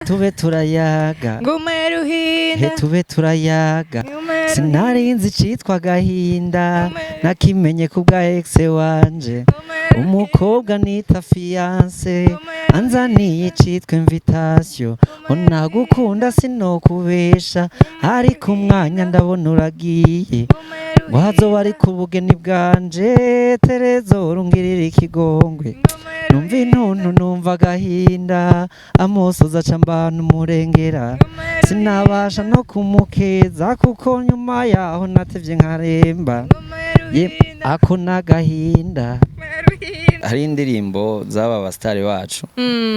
Tube turayaga. Nguma ya He. Ruhinda. Tube turayaga. Nguma ya. Sinarinzi icitwa agahinda. Nguma ya. Nakimenye ku bwa ex wanje. Nguma ya. Umukobwa nita fiancé Nguma ya. anzaniye icitwa invitation. Nagukunda, sinokubesha, ariko umwanya ndabona uragiye. Nguma ya. Ngo hazoba ari ku bugeni bwanje. Terezo, rungirira ikigongwe. Nguma ya. Numva intuntu, numva agahinda, amosozi aca mbana umurengera. Nguma ya. Sinabasha no kumukeza kuko nyuma yaho natevye nkaremba. Nguma ya. Ye. Ruhinda. Ako n'agahinda. Nguma ya Ruhinda. Hari indirimbo z'aba basitari bacu.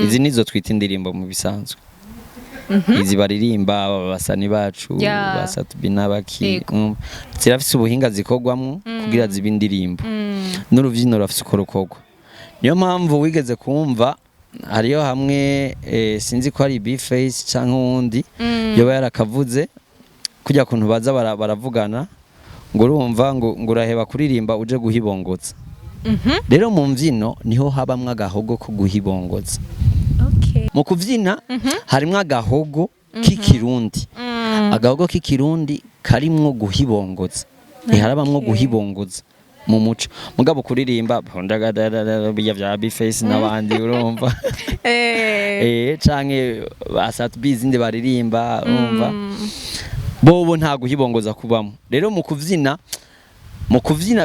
Izi nizo twita indirimbo mu bisanzwe, izi baririmba aba basani bacu, ba Sat-B n'abaki. Zirafise ubuhinga zikorwamwo kugira zibe indirimbo, n'uruvyino rurafise uko rukorwa. Niyo mpamvu wigeze kumva hariyo hamwe, sinzi ko ari B-Face canke uwundi yoba yarakavuze kujya kuntu baza baravugana ngo urumva ngo uraheba kuririmba uje guhibongotsa. Rero mu mvyino niho habamwo agahogo ko guhibongoza. Mu kuvyina harimwo agahogo k'ikirundi, agahogo k'ikirundi karimwo guhibongoza. Ntiharabamwo guhibongoza mu muco, mugabo kuririmba bijya vya B-Face n'abandi, urumva, canke ba Sat-B, izindi baririmba, urumva bobo nta guhibongoza kubamo. Rero mu kuvyina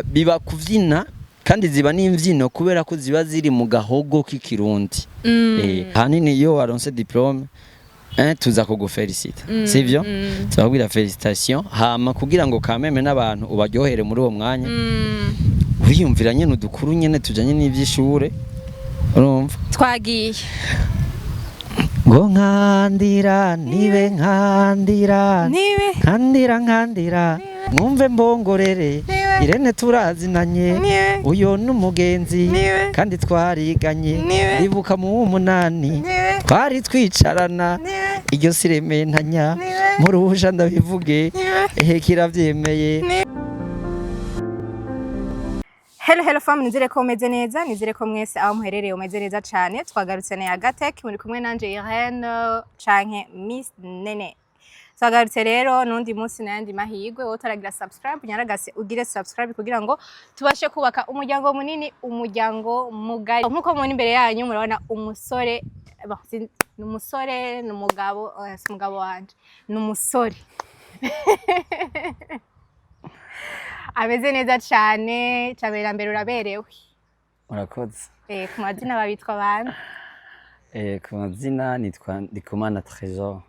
biba kuvyina kandi ziba n'imvyino kubera ko ziba ziri mu gahogo k'ikirundi. Hanini iyo waronse diplôme, tuza kugufelicita, sivyo? Tubabwira félicitation, hama kugira ngo kameme n'abantu ubaryohere muri uwo mwanya, uriyumvira nyene udukuru nyene tujanye n'ivy'ishure, urumva. Twagiye. Ngo nkandira nibe nkandira. Nibe. Nkandira, nkandira, mwumve mbongorere. Nibe. Irene turazinanye. Nibe. Uyo n'umugenzi. Nibe. Kandi twariganye. Nibe. Ndibuka mu w'umunani. Nibe. Twari twicarana. Nibe. Iryo sirementanya. Nibe. Muruhusha ndabivuge. Nibe. Ehe, kiravyemeye. Hello, hello fam, nizere ko umeze neza, nizere ko mwese aho muherereye umeze neza cyane. Twagarutse na Yagatech, muri kumwe nanje Irene canke Miss Nene. Twagarutse rero nundi munsi n'ayandi mahirwe. Wowe utaragira subscribe, nyaragase ugire subscribe kugira ngo tubashe kubaka umuryango munini, umuryango mugari. Nkuko mubona imbere yanyu, murabona umusore, bon, ni umusore, ni umugabo, si umugabo wanje, ni umusore ameze neza cyane. Cyambere mbere, uraberewe. Murakoze. Ku mazina babitwa bande? Ku mazina nitwa Ndikumana Trésor.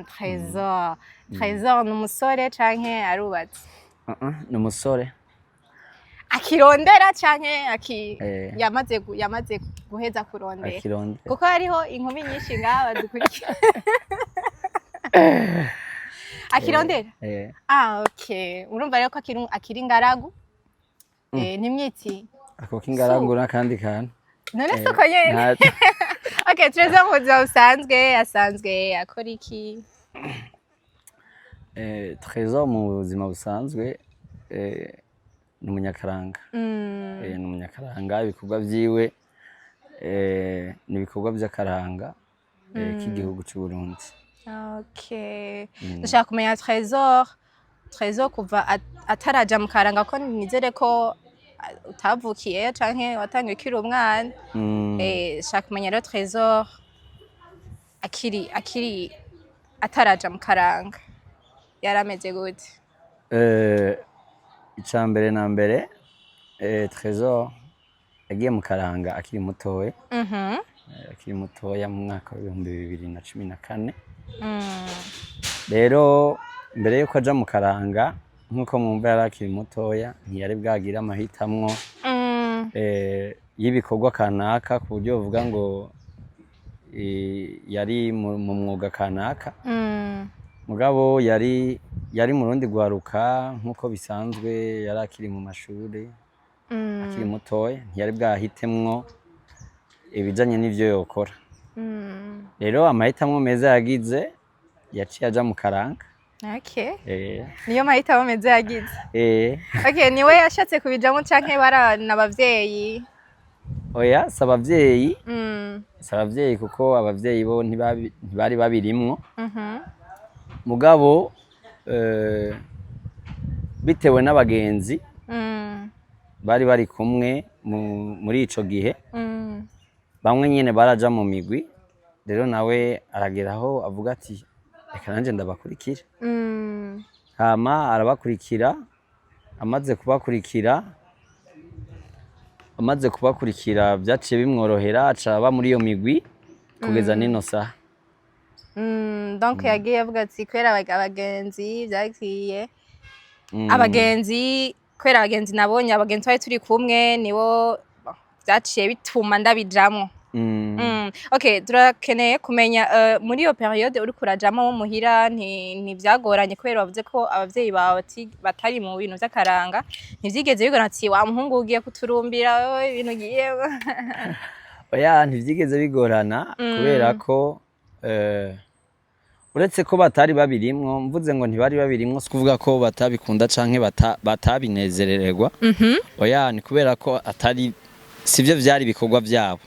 Trésor. Trésor ni umusore canke arubatse? Ni umusore. Akirondera canke aki yamaze guheza kurondera? Akirondera. Kuko hariho inkumi nyinshi ngaha badukurikira. Akirondera? Eh. Ah, okay. Urumva rero ko akiri ingaragu. Ntimwiti. Ako k'ingaragu n'akandi kantu. None siko nyene? Okay, Trésor mu buzima busanzwe asanzwe akora iki? Trésor mu buzima busanzwe, ni umunyakaranga. Ni umunyakaranga, ibikorwa vyiwe, ni ibikorwa vy'akaranga k'igihugu c'u Burundi. Okay. Ndashaka kumenya Trésor. Trésor kuva ataraja mu karanga, ko nizere ko utavukiye canke watangiye ukiri umwana. Shaka kumenya rero Trésor akiri ataraja mu karanga yarameze gute? Ica mbere na mbere, Trésor yagiye mu karanga akiri mutoya. Akiri mutoya mu mwaka w'2014. Rero mbere yuko aja mu karanga, nk'uko mwumva yari akiri mutoya, ntiyari bwagire amahitamwo y'ibikorwa kanaka ku buryo buvuga ngo yari mu mwuga kanaka. Mugabo yari mu rundi rwaruka nk'uko bisanzwe, yari akiri mu mashuri, akiri mutoya, ntiyari bwahitemwo ibijanye n'ivyo yokora. Rero amahitamo meza yagize, yaciye aja mu karanga. Niyo mahitamo meza yagize? Eh. Okay, niwe yashatse kubijamo canke barana abavyeyi? Oya, si abavyeyi. Si abavyeyi, kuko abavyeyi bo ntibari babirimwo. Mugabo bitewe n'abagenzi bari kumwe muri ico gihe, bamwe nyene baraja mu migwi. Rero nawe arageraho avuga ati: "Reka nanje ndabakurikira." Hama arabakurikira. Amaze kubakurikira vyaciye bimworohera, aca aba muri iyo migwi kugeza n'ino saha. Donc yagiye avuga ati kubera abagenzi vyagiye abagenzi, kubera abagenzi nabonye, abagenzi twari turi kumwe, nibo vyaciye bituma ndabijamwo. Okay, turakeneye kumenya muri iyo période uriko urajamwo muhira ntivyagoranye, kubera wavuze ko abavyeyi bawe batari mu bintu vy'akaranga, ntivyigeze bigorana ati: "Wa muhungu, ugiye kuturumbira wewe, ibintu ugiye"? Oya, ntivyigeze bigorana, kubera ko uretse ko batari babirimwo, mvuze ngo ntibari babirimwo, si kuvuga ko batabikunda canke batabinezerererwa. Oya, ni kubera ko atari sivyo vyari ibikorwa vyabo.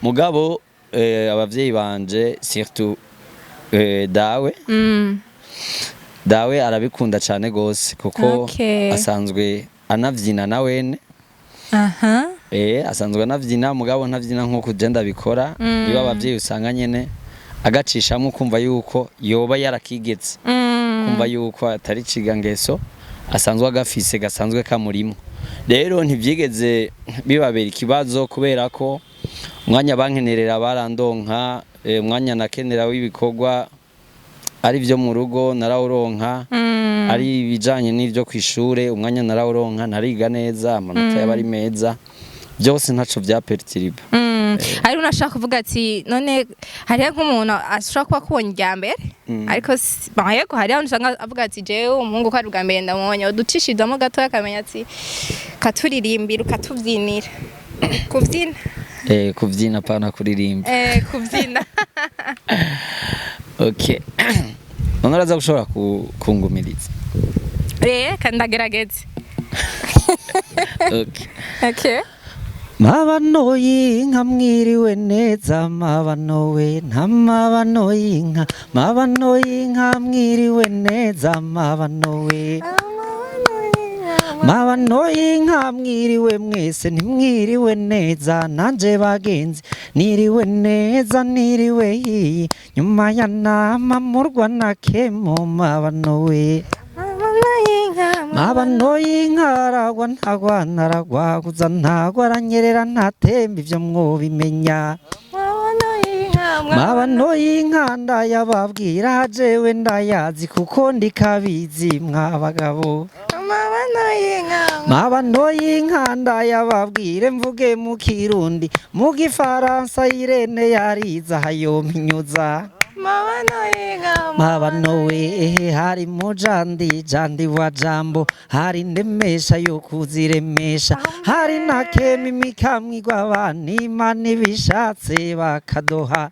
Mugabo abavyeyi banje, surtout dawe, dawe arabikunda cane gose, kuko asanzwe anavyina na wene. Asanzwe anavyina, mugabo ntavyina nkuko je ndabikora. Iyo abavyeyi usanga nyene agacishamo, kumva yuko yoba yarakigeze, kumva yuko atari ciga ngeso, asanzwe agafise, gasanzwe kamurimo. Rero ntivyigeze bibabera ikibazo, kubera ko umwanya bankenerera barandonka, umwanya nakenera w'ibikorwa ari vyo mu rugo narawuronka, ari ibijanye n'ivyo kw'ishure umwanya narawuronka, nariga neza, amanota yaba ari meza, byose ntaco vyapertiriba. Hari unashaka kuvuga ati none hariho nk'umuntu ashobora kuba akubonye irya mbere, ariko bon, yego, hariho usanga avuga ati: "Jewe umuhungu ko ari ubwa mbere ndamubonye, uducishirizamo gatoya," akamenya ati katuririmbira, ukatubyinira, kubyina. Kuvyina, pana kuririmba. Kubyina. Okay, none uraza gushobora kungumiriza? Kandi ndagerageze. Okay. Okay. Mabano y'inka, mwiriwe neza. Mabano we nta mabano y'inka, mabano y'inka, mwiriwe neza. Mabano we, mabano y'inka, mwiriwe mwese, ntimwiriwe neza. Nanje bagenzi niriwe neza, niriwe hiyi nyuma ya nama murwa na kemo. Mabano we, mabano y'inka, aragwa ntagwa, ntaragwaguza ntagwa, aranyerera ntatemba, ivyo mwobimenya. Mabano y'inka ndayababwira, jewe ndayazi kuko ndikabizi mwabagabo. Mabano y'inka ndayababwire, mvuge mu Kirundi, mu Gifaransa, Irene yariza hayompinyuza. Mabano we, hari mujandi jandi wa jambo, hari ndemesha yo kuziremesha, hari na kemi mikamwigwa abanima nibishatse bakadoha.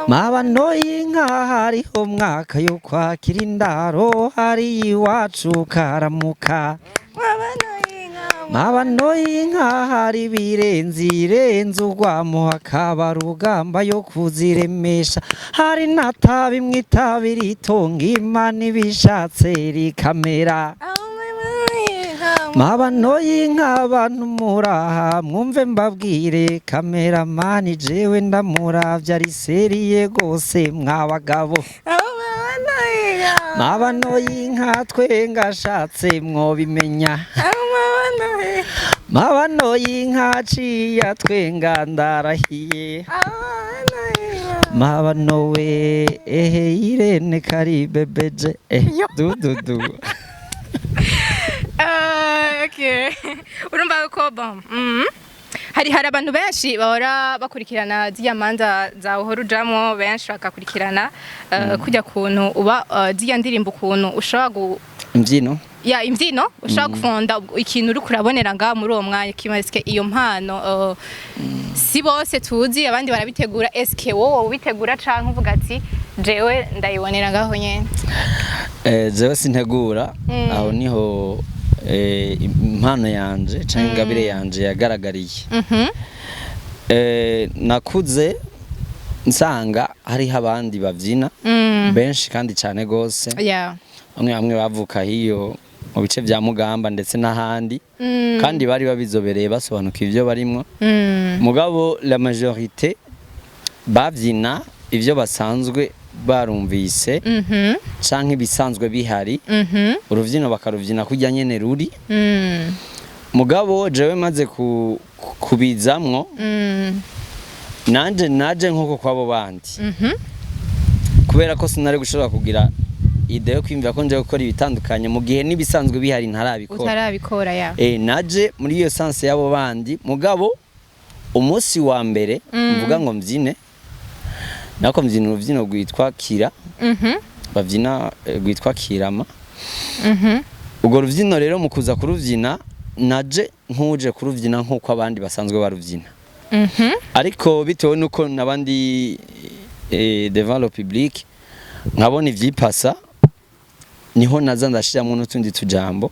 Mabano y'inka, hariho mwaka yo kwakira indaro, hari iwacu karamuka. Mabano y'inka, hari birenze irenze urwamo, hakaba rugamba yo kuziremesha, hari natabi mwitabi ritonga, Imana ibishatse rikamera. Mabano y'inka, abantu muraha mwumve mbabwire, cameraman jewe ndamuravye ari sérieux gose mwabagabo. Mabano y'inka, twenga ashatse mwobimenya. Mabano y'inka aciye atwenga, ndarahiye. Mabano we, ehe, Irene kari bebeje dududu. Okay. Urumva ko bon. Hari abantu benshi bahora bakurikirana zirya manza zawe uhora ujamwo, benshi bakakurikirana kujya kuntu uba zirya ndirimbo, ukuntu ushobora imbyino. Ya, imbyino, ushobora gufonda ikintu uri kurabonera ngaha muri uwo mwanya kimaze iyo mpano. Si bose tuzi, abandi barabitegura. Eske wowe ubitegura canke uvuga ati: "Jewe ndayibonera ngaho nyene"? Jewe sintegura. Aho niho Impano yanje canke ingabire yanje yagaragariye, nakuze nsanga hariho abandi bavyina benshi kandi cyane gose, bamwe bamwe bavuka hiyo mu bice vya Mugamba ndetse n'ahandi, kandi bari babizobereye, basobanukiwe ivyo barimwo. Mugabo la majorité bavyina ivyo basanzwe barumvise canke ibisanzwe bihari, uruvyino bakaruvyina kurya nyene ruri. Mugabo jewe maze kubizamwo, nanje naje nk'uko kwabo bandi, kubera ko sinari gushobora kugira idée yo kwiyumvira ko nje gukora ibitandukanye mu gihe n'ibisanzwe bihari ntarabikora. Utarabikora, ya. Naje muri iyo sens y'abo bandi, mugabo umunsi wa mbere mvuga ngo mbyine, nako mbyina urubyino rwitwa kira, babyina rwitwa kirama. Urwo rubyino rero, mu kuza kurubyina, naje nk'uje kurubyina nk'uko abandi basanzwe barubyina, ariko bitewe n'uko n'abandi devant le public nkabona ivyipasa, niho naza ndashiramo n'utundi tujambo.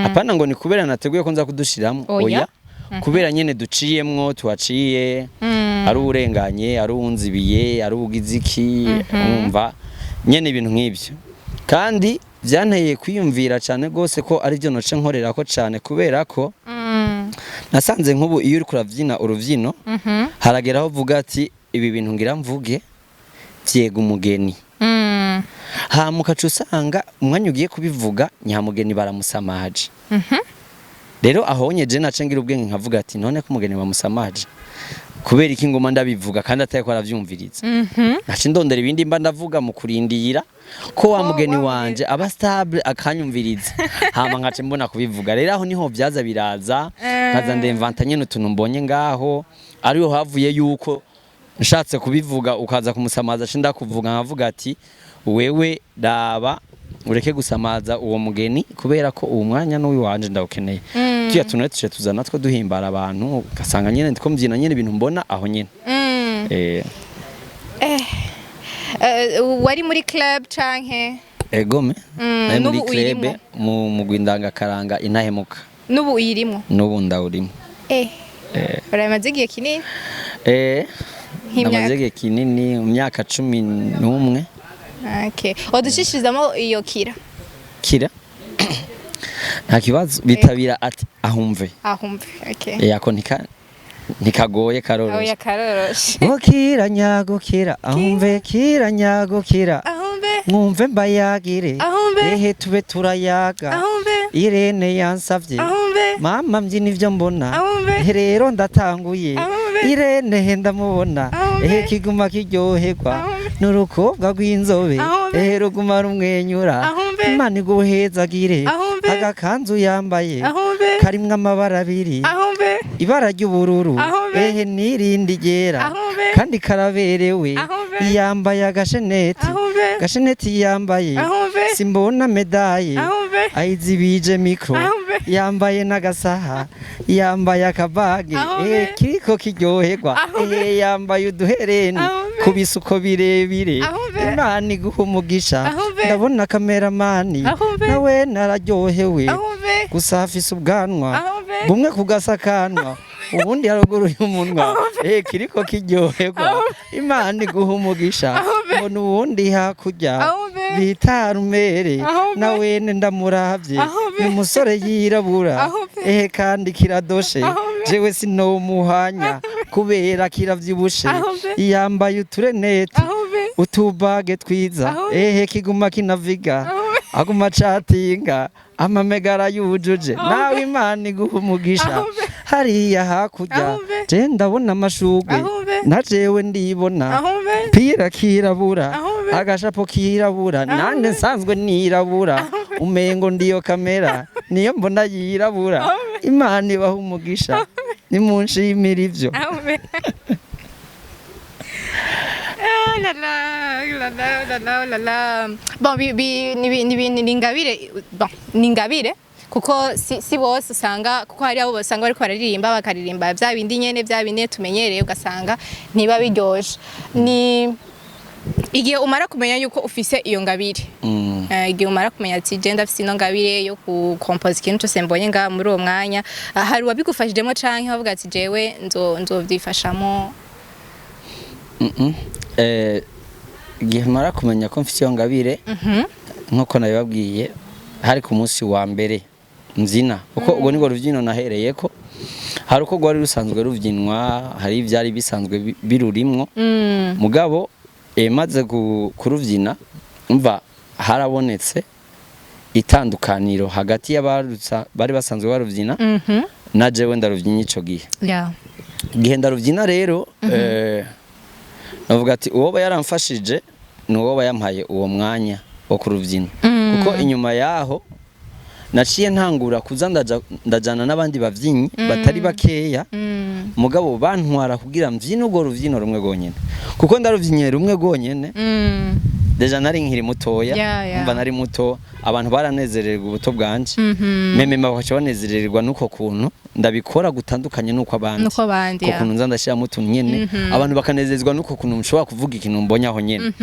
Apana ngo ni kubera nateguye ko nza kudushiramo. Oya. Oya, kubera nyene duciyemwo, tuhaciye, ari urenganye, ari uwunzibiye, ari uwugize iki, umva nyene ibintu nk'ibyo. Kandi byanteye kwiyumvira cyane rwose ko ari byo noce nkorera ko cyane, kubera ko nasanze nk'ubu iyo uri kurabyina urubyino, haragera aho uvuga ati: "Ibi bintu ngira mvuge vyega umugeni." Hama ukaca usanga umwanya ugiye kubivuga, nyamugeni baramusamaje. Rero aho nye je nace ngira ubwenge, nkavuga ati: "None ko umugeni bamusamaje, kubera iki ngoma ndabivuga kandi atari ko aravyumviriza?" Nace ndondera ibindi mba ndavuga mu kurindira ko wa Ko mugeni wa wanje aba stable akanyumviriza, hama nkace mbona kubivuga. Rero aho niho vyaza biraza, nkaza ndemvanta nyene utuntu mbonye ngaho, ariho havuye yuko nshatse kubivuga ukaza kumusamaza, ce ndakuvuga nkavuga ati: "Wewe raba ureke gusamaza uwo mugeni, kubera ko uwo mwanya n'uwiwanje ndawukeneye." Tuya tuntu tuce tuzana two duhimbara abantu, ugasanga nyene ndiko mbyina nyene ibintu mbona aho nyene. Wari muri club canke? Egome, nari muri N'ubu club uyirimwo? mu mugwi ndangakaranga Intahemuka. N'ubu uyirimwo? N'ubu ndawurimo. Uramaze igihe kinini? Nk'imyaka? Ndamaze igihe kinini, mu myaka 11. Okay, waducishirizamo iyo kira? Kira, nta kibazo, bitabira ati ahumve. Ahumve, okay. Yako ntikagoye, Oya. karoroshe. Karoroshe. Gukira nyagukira ahumve, kira nyagukira. Ahumve. Mwumve mbayagire. Ahumbe. Ehe, tube turayaga. Ahumve. Irene yansavye. Ahumve. Mama, mbyina ivyo mbona. Ahumbe. Ehe, rero ndatanguye. Ahumbe. Irene, he ndamubona. Ahumbe. Ehe, kiguma kiryoherwa. Ahumbe. N'urukobwa rw'inzobe. Ahumbe. Ehe, ruguma rumwenyura. Ahumbe. Imana iguhezagire. Ahumbe. Agakanzu yambaye Ahumbe. karimwo amabara abiri, Ahumbe. ibara ry'ubururu, Ahumbe. ehe, n'irindi ryera. Ahumbe. Kandi karaberewe. Ahumbe. Yambaye agasheneti. Ahumbe. Gasheneti yambaye. Ahumbe. Simbona médaille. Ahumbe. Ayizibije micro. Ahumbe. Yambaye n'agasaha, yambaye akabage. Ahumbe. Eh, kiriko kiryoherwa. Ahumbe. Eh, yambaye uduhereni Ahumbe. ku bisuko birebire. Ahumbe. Imana iguha umugisha. Ahumbe. Ndabona cameraman Ahumbe. nawe nararyohewe. Ahumbe. Gusa afise ubwanwa Ahumbe. bumwe ku gasakanwa, ubundi haruguru y'umunwa. Eh, kiriko kiryoherwa, Imana iguha umugisha. Ahumbe. Mbona uwundi hakurya Ahumbe. bita Rumere. Ahumbe. Nawene ndamuravye. Ahumbe. Ni umusore yirabura. Ahumbe. Ehe, kandi kiradoshe. Ahumbe. Jewe sinomuhanya kubera kiravyibushe. Ahumbe. Yambaye utureneti, Ahumbe. utubage twiza. Ahumbe. Ehe, kiguma kinaviga. Ahumbe. Aguma catinga amamegara yujuje. Nawe Imana iguha umugisha. Ahumbe. Hariya hakurya Ahumbe. je ndabona amashugwe. Ahumbe. Na jewe ndibona. Ahumbe. Pira kirabura. Ahumbe. Agashapo kirabura, nande nsanzwe nirabura, umengo ndiyo kamera niyo mbona yirabura. Imana ibaha umugisha, nimunshimira ivyo. Ahumbe. Ah là là, oh là là, oh là là, oh là là. Bon, ni ingabire, bon, ni ingabire kuko si bose usanga, kuko hari abo basanga bariko bararirimba, bakaririmba bya bindi nyene, bya bindi tumenyereye, ugasanga ntiba biryoshe. Ni igihe umara kumenya yuko ufise iyo ngabire. Igihe umara kumenya ati je ndafise ino ngabire yo kukompoza ikintu cyose mbonye ngaha muri uwo mwanya, hari uwabigufashijemo canke wavuga ati jewe nzovyifashamo? Igihe mara kumenya ko mfite iyo ngabire, nk'uko nabibabwiye, hari ku munsi wa mbere mbyina, kuko ubwo nibwo rubyino nahereye ko hari uko rwari rusanzwe rubyinwa, hari ibyari bisanzwe birurimwo. Mugabo maze kurubyina mva harabonetse itandukaniro hagati y'abarutsa bari basanzwe barubyina na jewe ndarubyina ico gihe. Igihe ndarubyina rero, navuga ati uwoba yaramfashije ni uwoba yampaye uwo mwanya wo kurubyina, kuko inyuma yaho naciye ntangura kuza ndajana n'abandi bavyinyi batari bakeya, mugabo bantwara kugira mvyine urwo ruvyino rumwe rwonyene, kuko ndaruvyinye rumwe rwonyene. Déjà nari nkiri mutoya. Umva, nari muto, abantu baranezererwa ubuto bwanje, même bakaca banezererwa n'uko kuntu ndabikora gutandukanye n'uko abandi, Nuko abandi, uko kuntu nza ndashyiramo utuntu nyene, abantu bakanezezwa n'uko kuntu nshobora kuvuga ikintu mbonye aho nyene.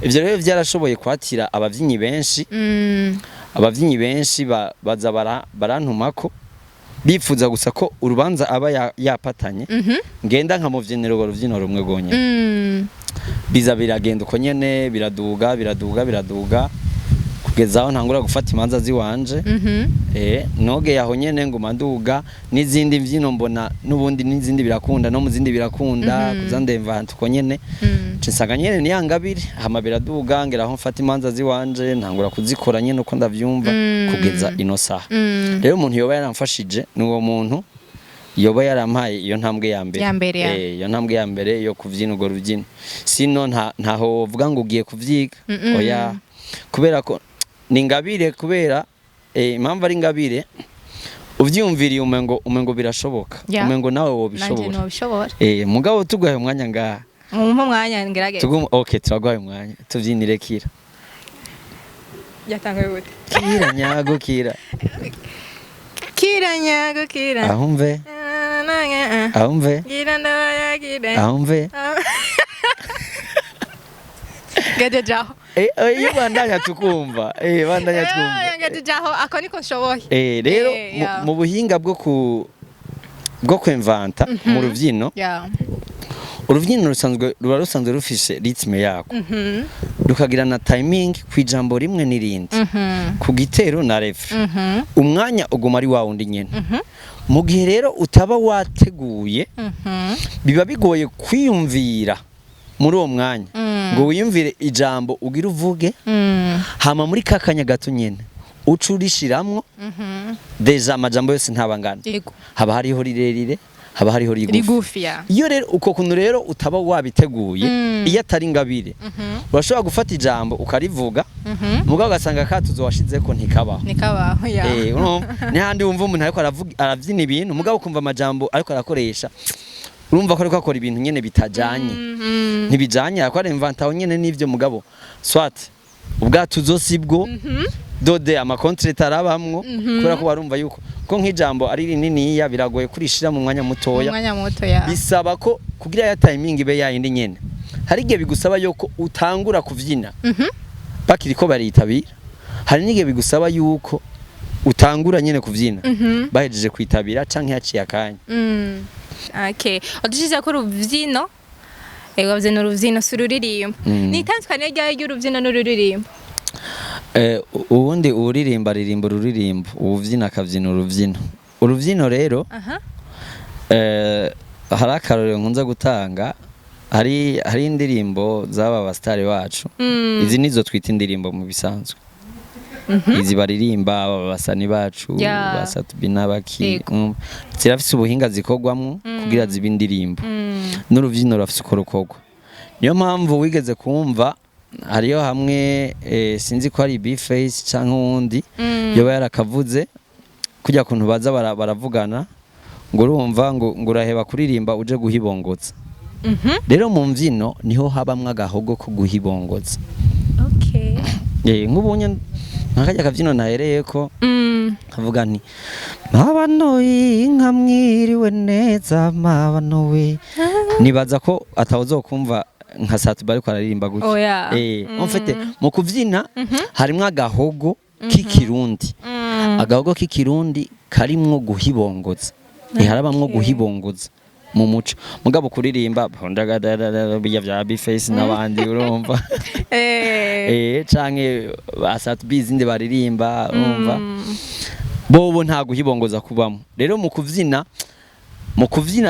Ivyo rero byarashoboye kwatira abavyinnyi benshi. Abavyinnyi benshi baza barantumako bifuza gusa ko urubanza aba yapatanye ngenda nkamuvyinira urwo ruvyino rumwe rwonyene. Biza biragenda uko nyene, biraduga, biraduga, biraduga, kugeza aho ntangura gufata imanza ziwanje. Nogeye aho nyene nguma nduga n'izindi mvyino, mbona n'ubundi n'izindi birakunda, no mu zindi birakunda, kuza ndemva uko nyene. Nca nsanga nyene ni yangabire, hama biraduga, ngera aho mfata imanza ziwanje, ntangura kuzikora nyene uko ndavyumva, kugeza ino saha. Rero umuntu yoba yaramfashije ni uwo muntu yoba yarampaye iyo ntambwe ya mbere. Ya mbere, ya. Iyo ntambwe ya mbere yo kuvyina urwo rubyino. Sino ntaho wovuga ngo ugiye kuvyiga, oya, kubera ko ni ingabire. Kubera impamvu ari ingabire, uvyiyumviriye umengo birashoboka, umengo nawe Nanje wobishobora. Nobishobora. Mugabo tuguhaye umwanya ngaha. Mumpe umwanya ngerageze. Okay, turaguhaye umwanya, tuvyinire Kira. Yatanguye gute? Kira nyago kira. Kira nyago kira. Aho mve, aho mve, Kira ndabayagira. aho mve. Ngejeje aho. Iyo bandanya tukumva, bandanya twumva. Ngejeje aho, ako niko nshoboye. Rero mu buhinga bwo kwemvanta mu ruvyino, uruvyino rusanzwe ruba rusanzwe rufise rythme yako, rukagira na timing ku ijambo rimwe n'irindi, ku gitero na refrain. Umwanya uguma ari wa wundi nyene. Mu gihe rero utaba wateguye, biba bigoye kwiyumvira muri uwo mwanya ngo wiyumvire ijambo ugira uvuge, hama muri kakanya gato nyene uca urishiramwo. Déjà amajambo yose ntabangana. Haba hariho rirerire, haba hariho rigufi. Rigufi, ya. Iyo rero uko kuntu rero utaba wabiteguye, iyo atari ingabire, urashobora gufata ijambo ukarivuga, mugabo ugasanga katuzo washizeko ntikabaho. Nikabaho, ya. Urumva ni handi wumva umuntu ariko aravuga, aravyina ibintu, mugabo ukumva amajambo ariko arakoresha, urumva ko ariko akora ibintu nyene bitajanye, ntibijanye, ariko aremvantaho nyene n'ivyo, mugabo soit ubwatuzo sibwo, dode ama contretemps arabamwo, kubera ko barumva yuko ko nk'ijambo ari rininiya biragoye kurishira mu mwanya mutoya. Umwanya muto, ya. Bisaba ko kugira ya timing ibe yayindi nyene, hari igihe bigusaba yuko utangura kuvyina bakiri ko baritabira, hari n'igihe bigusaba yuko utangura nyene kuvyina bahejeje kwitabira canke haciye akanya. Okay. Udushize ko uruvyino. Ego, bavyina uruvyino si ururirimbo. Ni itandukaniro ryayo ry'uruvyino n'ururirimbo? Ubundi uwuririmba aririmba ururirimbo, uwuvyina akavyina uruvyino. Uruvyino rero, hari akarorero nkunze gutanga. Hari indirimbo z'aba basitari bacu. Izi nizo twita indirimbo mu bisanzwe, izi baririmba aba basani bacu, ba Sat-B n'abaki. Zirafise ubuhinga zikorwamwo kugira zibe indirimbo. N'uruvyino rurafise uko rukorwa. Niyo mpamvu wigeze kumva hariyo hamwe, sinzi ko ari B-Face canke uwundi yoba yarakavuze kujya kuntu baza baravugana ngo urumva ngo uraheba kuririmba uje guhibongotsa. Rero mu mvyino niho habamwo agahogo ko guhibongotsa. Nk'ubunye nkakarya kavyino nahereyeko, nkavuga nti mabano inka mwiriwe neza mabano we, nibaza ko atawuzokumva. nka Sat-B ariko araririmba gutya. Oya. En fait, mu kuvyina harimwo agahogo k'ikirundi, agahogo k'ikirundi karimwo guhibongoza. Harabamwo guhibongoza mu muco, mugabo kuririmba bijya vya B-Face n'abandi, urumva, canke ba Sat-B, izindi baririmba, urumva, bobo nta guhibongoza kubamo. Rero mu kuvyina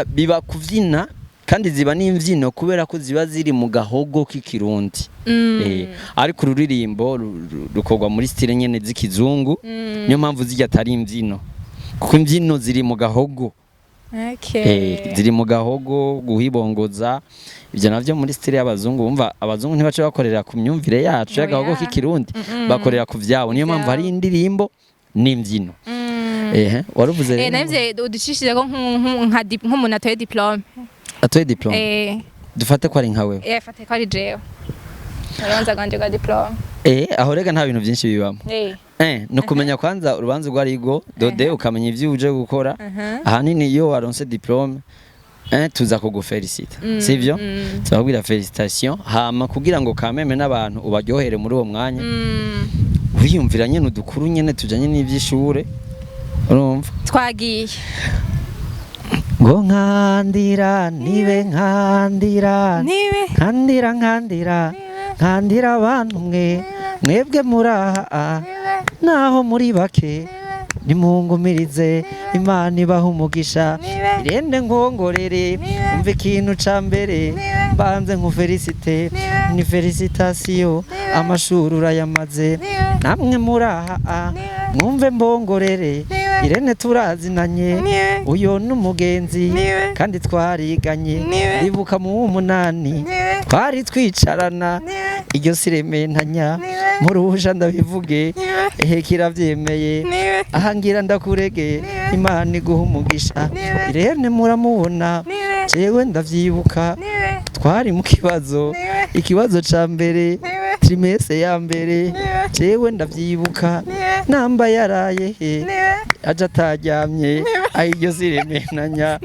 biba kuvyina, kandi ziba n'imvyino kubera ko ziba ziri mu gahogo k'ikirundi. Ariko ururirimbo rukorwa muri style nyene z'ikizungu. Niyo mpamvu zijya atari imvyino, kuko imvyino ziri mu gahogo. Ziri mu gahogo, guhibongoza, ibyo navyo muri style y'abazungu. Bumva, abazungu ntibace bakorera ku myumvire yacu y'agahogo Oya. k'ikirundi, bakorera ku vyabo. Niyo mpamvu hari indirimbo n'imvyino. Ehe, waruvuze rero. Navyo uducishije ko nk'umuntu atoye diplôme. Atoye diplôme. Dufate ko ari nka wewe. Fate ko ari jewe, urubanza rwanje rwa diplôme. Aho rega nta bintu byinshi bibamo. No kumenya kwanza urubanza urwo arigo dode, ukamenya ivyo uje gukora. Ahanini iyo waronse diplôme, tuza kugufelicita, sivyo? Tubabwira félicitation, hama kugira ngo kameme n'abantu ubaryohere muri uwo mwanya, wiyumvira nyene udukuru nyene tujanye n'ivy'ishure, urumva. Twagiye. Ngo nkandira nibe, nkandira nibe, nkandira, nkandira, nkandira abantu mwe mwebwe muraha, naho muri bake, nimungumirize, Imana ibaha umugisha. Irende nkongorere, umve, ikintu ca mbere mbanze nkufelicite, ni félicitation, amashuri urayamaze. Namwe muraha, mwumve mbongorere, Irene turazinanye, uyo n'umugenzi kandi twariganye. Ndibuka mu w'umunani twari twicarana, iryo sirementanya muruhusha ndabivuge, ehe kiravyemeye, aha ngira ndakurege, Imana iguha umugisha. Irene muramubona, jewe ndavyibuka, twari mu kibazo, ikibazo ca mbere, trimestre ya mbere. Jewe ndavyibuka, namba yaraye he aje ataryamye, aho iryo sirementanya.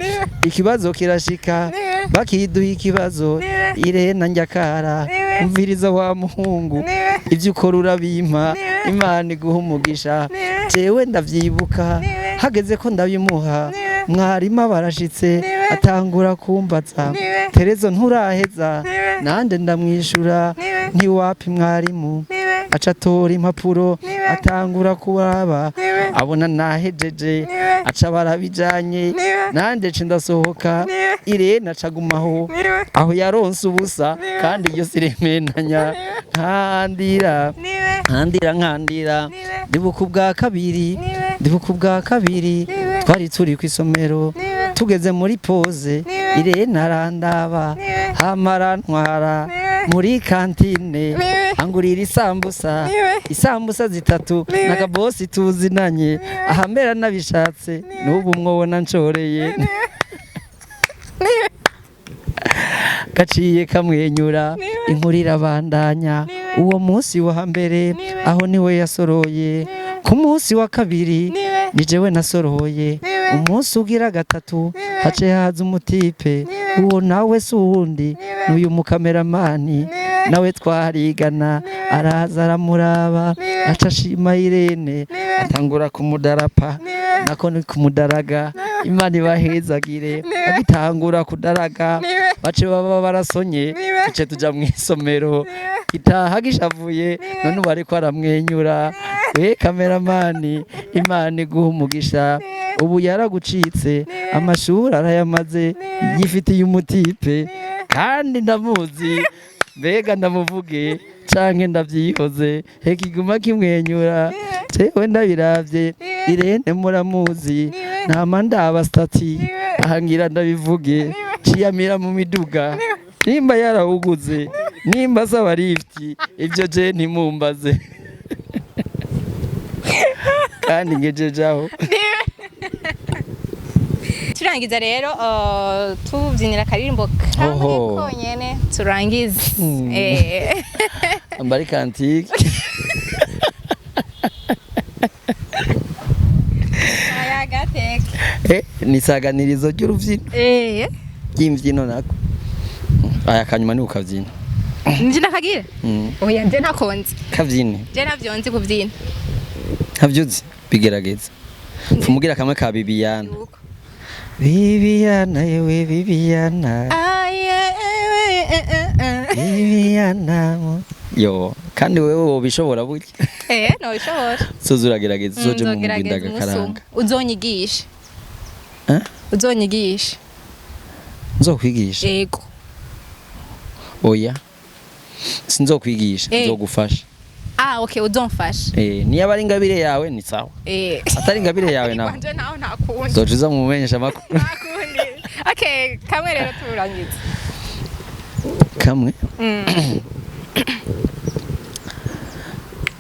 Ikibazo kirashika, bakiduha ikibazo, Irena njakara, umviriza wa muhungu, ibyo ukora urabimpa, Imana iguha umugisha. Jewe ndavyibuka, hageze ko ndabimuha, mwarimu barashitse, atangura kumbaza: "Terezo, nturaheza?" Nande ndamwishura ntiwapi mwarimu. Aca atora impapuro, atangura kuraba, abona nahejeje, aca barabijanye, nande ce ndasohoka. Irene aca agumaho aho, yaronse ubusa, kandi iryo sirementanya. Nkandira, nkandira, nkandira. Ndibuka ubwa kabiri, ndibuka ubwa kabiri, twari turi ku isomero, tugeze muri pause, Irene arandaba, hama arantwara muri cantine, angurira isambusa, isambusa zitatu n'akabosi tuzinanye ahambera nabishatse, n'ubu mwobona nshoreye gaciye kamwenyura. Inkuru irabandanya. Uwo munsi wa mbere aho niwe yasoroye, ku munsi wa kabiri ni jewe nasoroye, umunsi ugira gatatu hace haza umutipe, uwo nawe si uwundi, n'uyu mukameramani, nawe twarigana. Araza aramuraba, aca ashima Irene, atangura kumudarapa, nako ni kumudaraga, Imana ibahezagire. Agitangura kudaraga, bace baba barasonye, duce tuja mw'isomero, itaha gishavuye, none ubu ariko aramwenyura. We kameramani, Imana iguha umugisha, ubu yaragucitse, amashuri arayamaze, yifitiye umutipe kandi ndamuzi. Mbega ndamuvuge canke ndavyihoze? Heka iguma kimwenyura, jewe ndabiravye. Irene muramuzi, ntama ndaba statut aha, ngira ndabivuge, ciyamira mu miduga, nimba yarawuguze, nimba asaba lift, ibyo je ntimumbaze, kandi ngejeje aho. Turangiza rero, tubyinira akaririmbo kamwe Oho. konyene turangize. Ambari cantique. Aya gateke. Ni isaganirizo ry'uruvyino, ry'imvyino nako. Aya kanyuma ni ukabyina. Nje ndakagira. Oya, nje ntakonze. Kabyine. Je navyo nzi kubyina. Ntabyuzi, bigerageza fumugira kamwe ka Bibiyana. Yuko. Bibiyana, yewe Bibiyana. Aye, eh, eh, eh. Bibiyana. Yo, kandi wewe wobishobora burya. Eh, no bishobora. Soza uragerageza, uzoje mu mugwi. Nzogerageza umunsi umwe. Ndagakaranga. Uzonyigisha. Eh? Uzonyigisha. Nzokwigisha? Yego. Oya, sinzokwigisha. Eh. Nzogufasha. Ah, okay, uzomfasha. Eh, niyo ari ingabire yawe ni sawa. Atari ingabire yawe nawe Wanje naho ntakundi. uzoca uza mu mumenyesha makuru. Ntakundi. Okay, kamwe rero turangiza. Kamwe.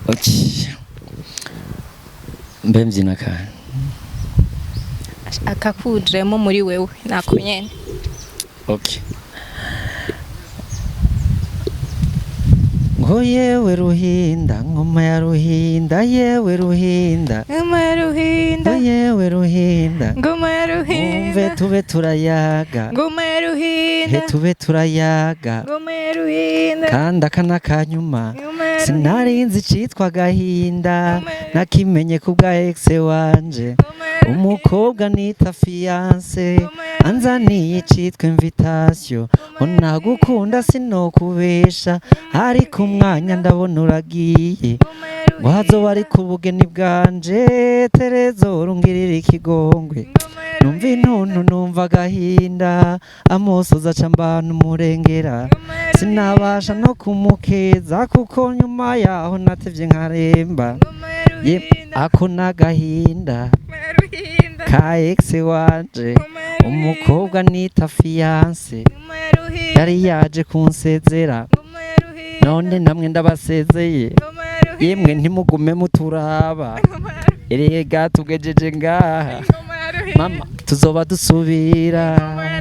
Okay. Mbe mbyina kane? Akakujemo muri wewe nako nyene. Okay. Ngo yewe Ruhinda, ngoma ya Ruhinda, yewe Ruhinda. Ngoma ya Ruhinda. Ngo yewe Ruhinda. Ngoma ya Umve Ruhinda. tube turayaga. Ngoma ya Ruhinda. He, tube turayaga. Ngoma ya Ruhinda. Kandi aka n'akanyuma. Ngoma ya Ruhinda. Sinarinzi icitwa agahinda. Ngoma ya- Nakimenye ku bwa ex wanje. Ngoma ya Ruhinda. Umukobwa nita fiancé Ngoma ya anzaniye icitwa invitation. Unagukunda sinokubesha, ariko umwanya ndabona uragiye. Ngoma ya Ruhinda. Wazo wari ku bugeni bwanje, Terezo rungirira ikigongwe. Ngoma ya Numva intuntu, numva agahinda, amosozi aca mbana umurengera. Ngoma ya Sinabasha no kumukeza kuko nyuma yaho natevye nkaremba. Ngoma ya Ye, Ruhinda. ako n'agahinda Ngoma ya Ruhinda. ka ex wanje. Ngoma ya Ruhinda. Umukobwa nita fiancé Ngoma ya Ruhinda. yari yaje kunsezera. Ngoma ya Ruhinda. None namwe ndabasezeye. Ngoma ya Ruhinda. Yemwe, ntimugume muturaba. Ngoma ya Ruhinda. Erega tugejeje ngaha. Ngoma ya Ruhinda. Mama, tuzoba dusubira. Ngoma ya